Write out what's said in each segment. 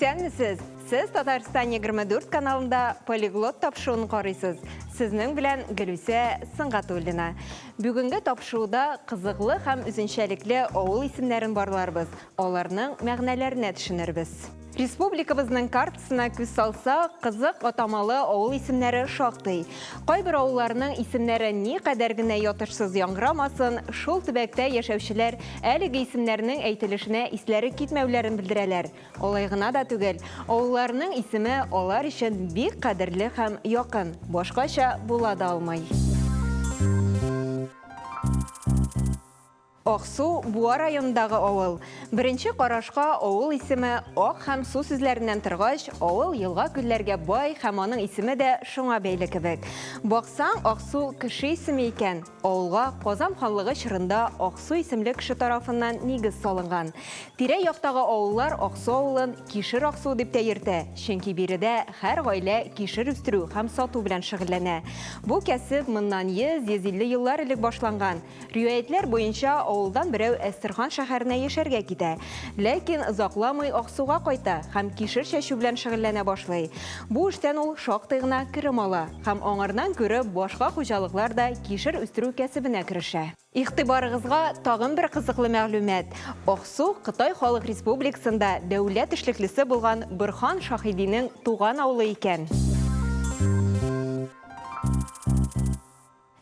Исәнмесез! Сез Татарстан 24 каналында Полиглот тапшыруын карыйсыз. Сезнең белән Гөлүсә Сөнгатуллина. Бүгенге тапшыруда кызыклы һәм үзенчәлекле авыл исемнәрен барларбыз, аларның мәгънәләренә төшенербез. Республикабызның картасына күз салсак, кызык атамалы авыл исемнәре шактый. Кайбер авылларның исемнәре никадәр генә ятышсыз яңгырамасын, шул төбәктә яшәүчеләр әлеге исемнәрнең әйтелешенә исләре китмәүләрен белдерәләр. Алай гына да түгел, авылларның исеме алар өчен бик кадерле һәм якын, башкача була да алмый. Аксу, Буа районындагы авыл. Беренче карашка авыл исеме ак һәм су сүзләреннән торгач, авыл елга-күлләргә бай һәм аның исеме дә шуңа бәйле кебек. Баксаң, Аксу кеше исеме икән. Авылга Казан ханлыгы чорында Аксу исемле кеше тарафыннан нигез салынган. Тирә-яктагы авыллар Аксу авылын Кишер Аксуы дип тә йөртә, чөнки биредә һәр гаилә кишер үстерү һәм сату белән шөгыльләнә. Бу кәсеп моннан 100-150 еллар элек башланган. Риваятьләр буенча, авылдан берәү Әстерхан шәһәренә яшәргә китә. Ләкин озакламый Аксуга кайта һәм кишер чәчү белән шөгыльләнә башлый. Бу эштән ул шактый гына керем ала һәм аңардан күреп башка хуҗалыклар да кишер үстерү кәсебенә керешә. Игътибарыгызга тагын бер кызыклы мәгълүмат. Аксу, Кытай Халык Республикасында дәүләт эшлеклесе булган Борһан Шаһидинең туган авылы икән.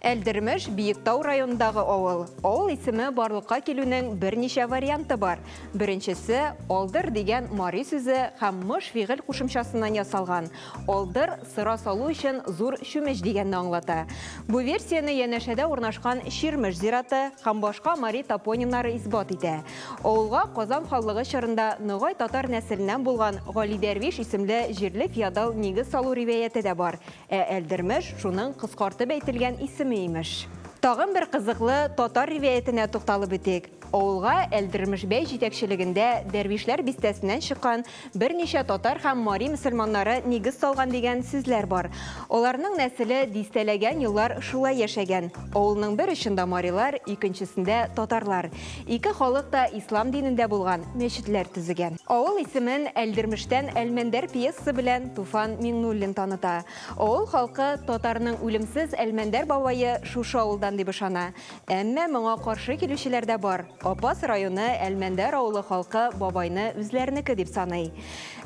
Әлдермеш, Биектау районындагы авыл. Авыл исеме барлыкка килүнең берничә варианты бар. Беренчесе, алдыр дигән мари сүзе һәм мыш фигыль кушымчасыннан ясалган. Алдыр, сыра салу өчен зур чүмеч дигәнне аңлата. Бу версияне янәшәдә урнашкан Чирмеш зираты һәм башка мари топонимнары исбат итә. Авылга Казан ханлыгы чорында ногай-татар нәселеннән булган Гали Дәрвиш исемле җирле феодал нигез салу риваяте дә бар. Ә Әлдермеш шуның кыскартып әйтелгән исеме, имеш. Тагын бер кызыклы татар риваятенә тукталып үтик. Авылга Әлдермеш бәй җитәкчелегендә Дәрвишләр бистәсеннән чыккан берничә татар һәм мари мөселманнары нигез салган дигән сүзләр бар. Аларның нәселе дистәләгән еллар шулай яшәгән. Авылның бер очында марилар, икенчесендә татарлар. Ике халык та ислам динендә булган, мәчетләр төзегән. Авыл исемен Әлдермештән Әлмәндәр пьесасы белән Туфан Миңнуллин таныта. Авыл халкы татарның үлемсез Әлмәндәр бабае шушы авылдан дип ышана. Әмма моңа каршы килүчеләр дә бар. Апас районы Әлмәндәр авылы халкы бабайны үзләренеке дип саный.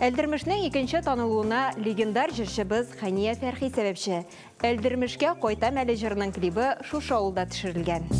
Әлдермешнең икенче танылуына легендар җырчыбыз Хәния Фәрхи сәбәпче. Әлдермешкә кайтам әле җырының клибы шушы авылда төшерелгән.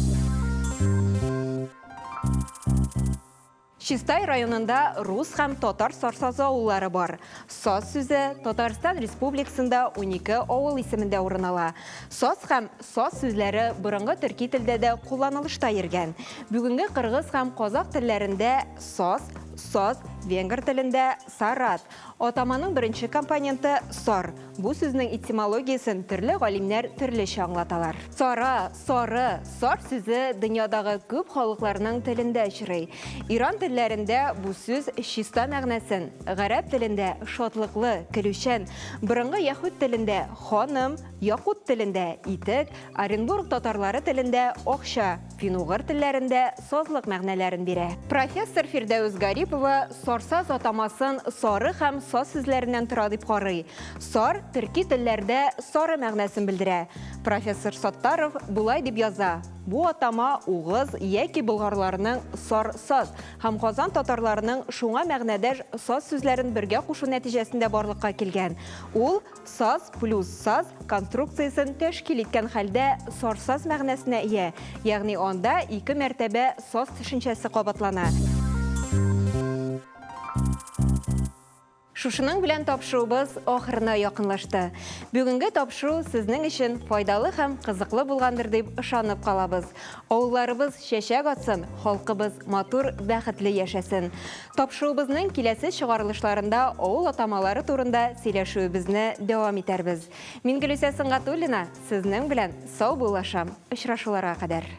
Чистай районында рус һәм татар Сарсазы авыллары бар. Саз сүзе Татарстан Республикасында 12 авыл исемендә урын ала. Саз һәм саз сүзләре борынгы төрки телдә дә кулланылышта йөргән. Бүгенге кыргыз һәм казак телләрендә саз, саз, венгр телендә сарат. Атаманың беренче компоненты сар. Бу сүзнең этимологиясен төрле галимнәр төрлечә аңлаталар. Сара, сары, сар сүзе дөньядагы күп халыкларның телендә очрый. Иран телләрендә бу сүз чиста мәгънәсен, гарәп телендә шатлыклы, көлүчән, борынгы яһүд телендә ханым, якут телендә итек, Оренбург татарлары телендә акча, фин-угыр телләрендә сазлык мәгънәләрен бирә. Профессор Фирдәвес Гарипова Сарсаз атамасын сары һәм саз сүзләреннән тора дип карый. Сар төрки телләрдә сары мәгънәсен белдерә. Профессор Саттаров болай дип яза, Бу атама угыз яки болгарларның сар-саз һәм Казан татарларының шуңа мәгънәдәш саз сүзләрен бергә кушу нәтиҗәсендә барлыкка килгән. Ул Саз плюс саз конструкциясен тәшкил иткән хәлдә сарсаз мәгънәсенә ия, ягъни анда ике мәртәбә саз төшенчәсе кабатлана. Шушының белән тапшыруыбыз ахырына якынлашты. Бүгенге тапшыру сезнең өчен файдалы һәм кызыклы булгандыр дип ышанып калабыз. Авылларыбыз чәчәк атсын, халкыбыз матур, бәхетле яшәсен. Тапшыруыбызның киләсе чыгарылышларында авыл атамалары турында сөйләшүебезне дәвам итәрбез. Мин Гөлүсә Сөнгатуллина, сезнең белән саубуллашам. Очрашуларга кадәр.